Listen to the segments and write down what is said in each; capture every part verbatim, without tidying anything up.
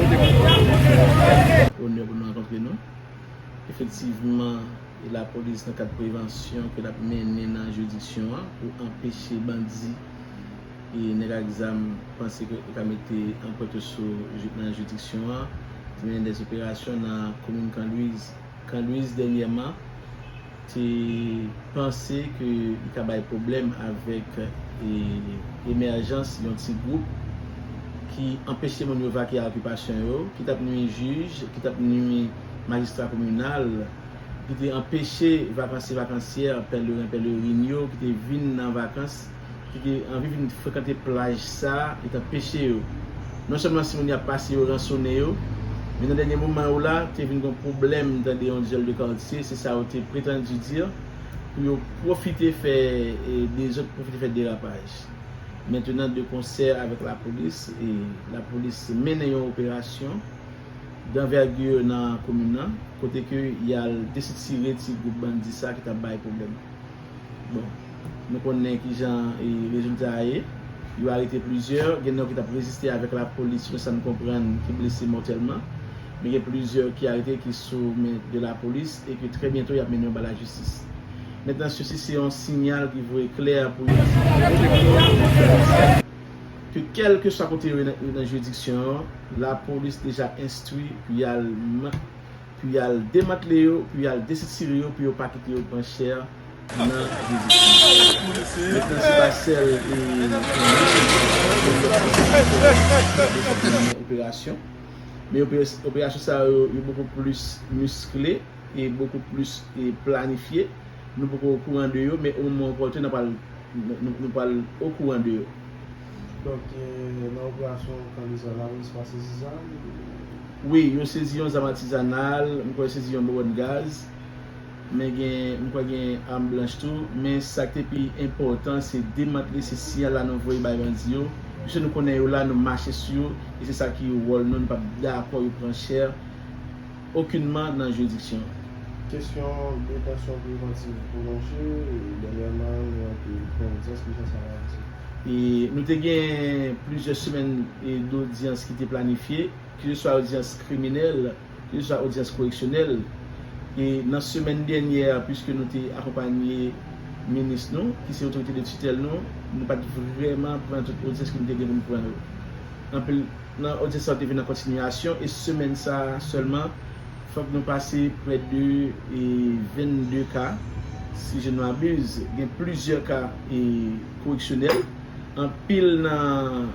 Onè pou nou rankontre nou. Efektivman, e lapolis nan kad prevansyon ke l ap mennen nan jiridiksyon an pou anpeche bandi e nèg ak zam panse ke yo ka mete anpèt yo sou nan jiridiksyon an, te mennen dèz operasyon nan komin Kanlwiz. Kanlwiz dènyèman te panse ke li ka bay pwoblèm avèk e, emèjans yon ti gwoup ki anpeche moun yo vakye okipasyon yo, ki t ap nwi jij, ki t ap nwi majistra kominal, ki te anpeche vakansye vakansyè, pèleren pèlerin yo ki te vin nan vakans, ki te anvi vin frekante plaj sa, li t anpeche yo. Non sèlman si moun y ap pase yo ransone yo, men nan dènye moman yo la, te vin gen pwoblèm, tande yon dyòl de katye, se sa yo te pretandi di, pou yo pwofite fè e, dezòd, pwofite fè derapaj. Mentenan, de konsè avèk lapolis, e lapolis mennen yon operasyon danvègi nan komin nan, kote ke y al desitire ti gwoup bandi sa ki t ap bay pwoblèm. Bon, nou konnen kijan e, rezilta a ye. Yo arete plizyè, gen nan yo ki t ap reziste avèk lapolis, selon sa n konprann, ki blese mòtèlman. Men gen plizyè ki arete, ki sou men de lapolis e ke trè byento y ap mennen yo ba lajistis. Mentnan, sesi se yon siyal ki voye klè pou yo ke kèlkeswa kote yo ye nan, nan jiridiksyon an, lapolis deja enstwi pou y al man-, pou y al demantle yo, pou y al desitire yo, pou yo pa kite yo pran chè nan jiridiksyon an. Mentnan, se pa sèl e, operasyon, men operasyon sa yo, yo bokou plis miskle e bokou plis e planifye. Nou poko okouran de yo, men o moman opòtèn, n ap al, nou, nou, nou pral okouran de yo. Donk, e, nan operasyon Kanlwiz la, lapolis pa sezi zam? Wi, yo sezi yon zam atizanal, m kwè yo sezi yon bobòn gaz, men gen, m kwè gen am blanch tou, men sa k te pi enpòtan, se demantle, se siyal la nou voye bay bandi yo, piske nou konnen yo la, nou mache sou yo, e se sa ki wòl nou, nou p ap dakò yo pran chè okenman nan jiridiksyon an. Kesyon detansyon prevantiv pwolonje, e, dènyèman, nou antre pran odyans, kijan sa va abouti? E, nou te gen plizyè semèn e, dodyans ki te planifye, keseswa odyans kriminèl, keseswa odyans koreksyonèl. E nan semèn dènyè a, piske nou te akonpanye minis nou, ki se otorite de titèl nou, nou pa t vrèman pran tout odyans ke nou te gen pou nou pran yo. Anpil nan odyans sa yo te vin an kontinyasyon, e semèn sa a sèlman, fòk nou pase prè de e, vennde ka, si je ne m'abuse. Gen plizyè ka e, koreksyonèl. Anpil nan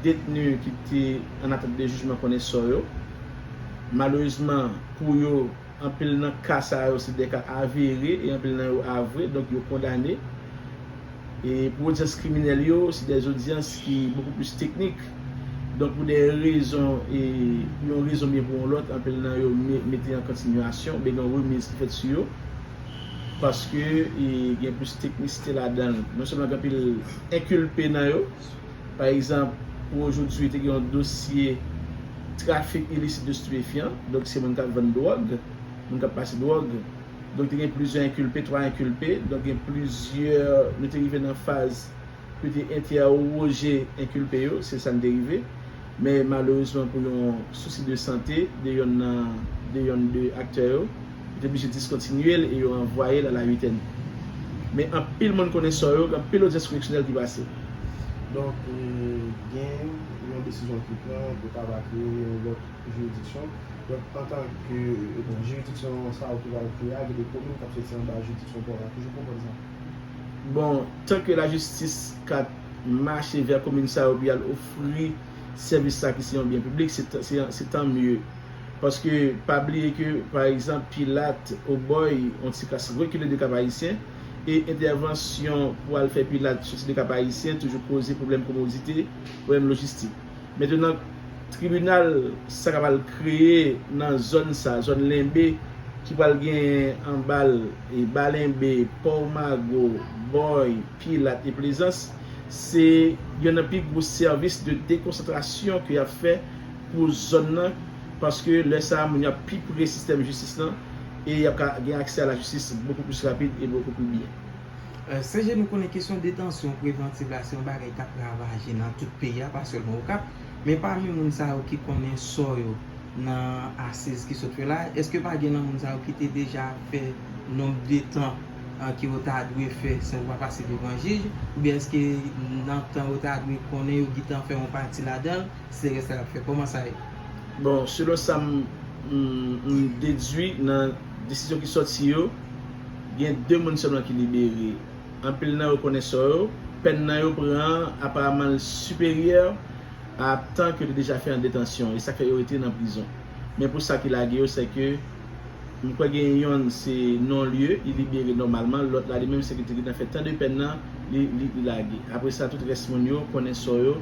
detni ki te an atant de jijman konnen sò yo. Malerezman, pou yo, anpil nan ka sa yo se de ka avere e anpil nan yo avre, donk yo kondane. E pou odyans kriminèl yo, se de odyans ki bokou plis teknik. Donk, pou de rezon, e, pou yon rezon byen pou yon lòt, anpil nan yo me-, mete an kontinyasyon, oubyen gen yon remiz ki fèt sou yo. Paske, e, gen plis teknisite ladan l. Non sèlman gen anpil enkilpe nan yo, pa egzanp, pou ojodwi, te gen yon dosye trafik ilisit de stipefyan, donk se moun k ap vann dwòg, moun k ap pase dwòg. Donk, te gen plizyè enkilpe, twa enkilpe. Donk, gen plizyè, nou te rive nan faz pou te entèwoje enkilpe yo, se sa n te rive. Men, malerezman, pou yon sousi de sante de yonn nan, de yonn de aktè yo, yo te blije diskontinye l e yo ranvwaye l a la itèn. Men, anpil moun konnen sò yo, gen anpil odyans koreksyonèl ki pase. Donk, e, gen yon desizyon ki pran pou ta va kreye yon lòt jiridiksyon. Donk, antanke, e, bon, jiridiksyon sa yo ki va kreye a, gen de komin k ap soti anba jiridiksyon pa w la. Toujou konprann sa? Bon, tanke lajistis ka mache vè komin sa yo pou y al ofri sèvis sa ki se yon byen piblik, se, se, se tan mye. Paske, pa bliye ke, pa egzanp, Pilat, Obòy, yon ti kras rekile de Kap Ayisyen, e entèvansyon pou al fè Pilat soti de Kap Ayisyen toujou koze pwoblèm komodite, pwoblèm lojistik. Mentnan, tribinal sa k ap al kreye nan zòn sa, zòn Lenbe, ki pral gen anba l, e, Ba Lenbe, Pòmago, Bòy, Pilat e Plezans, se yonn nan pi gwo sèvis de dekonsantrasyon ke y ap fè pou zòn nan, paske lè sa a, moun yo ap pi pre sistèm jistis lan, e y ap ka gen aksè a lajistis bokou plis rapid e bokou pli byen. E, C G, nou konnen kesyon detansyon prevantiv la, se yon bagay k ap ravaje nan tout peyi a, pa sèlman Okap. Men pami moun sa yo ki konnen sò yo nan asiz ki sot fè la, èske pa gen nan moun sa yo ki te deja fè nonb de tan, ah, ke yo ta dwe fè san yo pa pase devan jij? Oubyen èske nan tan yo ta dwe konnen yo gentan fè yon pati ladan l, se rès la y ap fè? Kòman sa ye? Bon, selon sa m, m, m dedui nan desizyon ki sòti yo, gen de moun sèlman ki libere. Anpil nan yo konnen sò yo, pèn nan yo pran an, aparaman l siperyè a tan ke yo te deja fè an detansyon, e sa k fè yo rete nan prizon. Men pou sa ki lage yo, se ke m kwè gen yonn se non lye, li libere nòmalman, lòt la li menm se ke te gentan fè tan de pèn nan, li, li, li lage. Apre sa, tout rès moun yo konnen sò yo,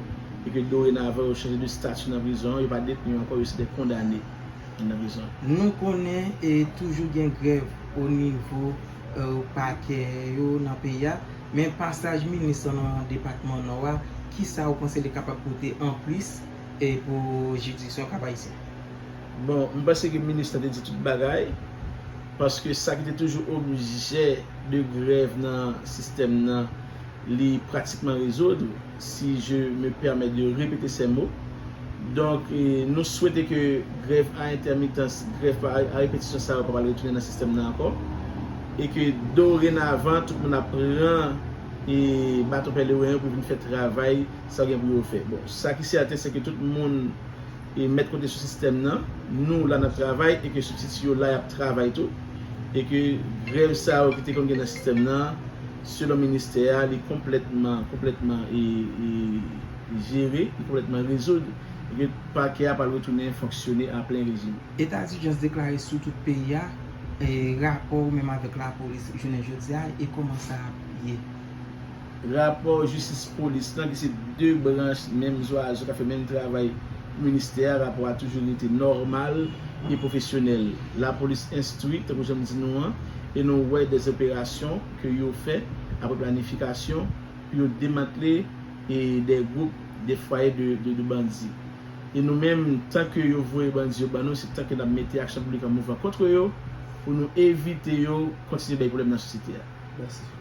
e ke dorenavan yo chanje de stati nan prizon an, yo pa detni ankò, yo se de kondane nan prizon. Nou konnen e toujou gen grèv o nivo, eh, pakè yo nan peyi a, men pasaj minis lan nan depatman Nò a, kisa ou panse li kapab pote anplis e pou jiridiksyon Kap Ayisyen? Bon, m panse ke minis lan te di tout bagay, paske sa ki te toujou objè de grèv nan sistèm nan, li pratikman rezoud, si je me permets de répéter ces mots. Donk, eh, nou swete ke grèv a entèmitans, grèv a, a repetisyon sa yo pa pral retounen nan sistèm nan ankò, e ke dorenavan, tout moun ap pran, eh, baton pèleren yo pou vin fè travay sa yo gen pou yo fè. Bon, sa ki sèten, se ke tout moun e mèt kote sou sistèm nan, nou la n ap travay e ke sibstiti yo la y ap travay tou, e ke grèv sa yo ki te konn gen nan sistèm nan, selon ministè a, li konplètman, konplètman e, e jere, li konplètman rezoud, e ke pakè a pral retounen fonksyone a plen rejim. Eta dijans deklare sou tout peyi a, e rapò ou menm avèk lapolis jounen jodi a, e kòman sa ap ye? Rapò jistis polis lan, ki se de branch menm zwazo k ap fè menm travay ministè a, rapò a toujou rete nòmal e pwofesyonèl. Lapolis enstwi, tankou jan m di nou an, e nou wè de operasyon ke yo fè apre planifikasyon pou yo demantle e de gwoup, de fwaye de, de, de bandi. E nou menm, tan ke yo voye bandi yo ban nou, se tan ke n ap mete aksyon piblik an mouvman kont yo, pou nou evite yo kontinye bay pwoblèm nan sosyete a. Mèsi.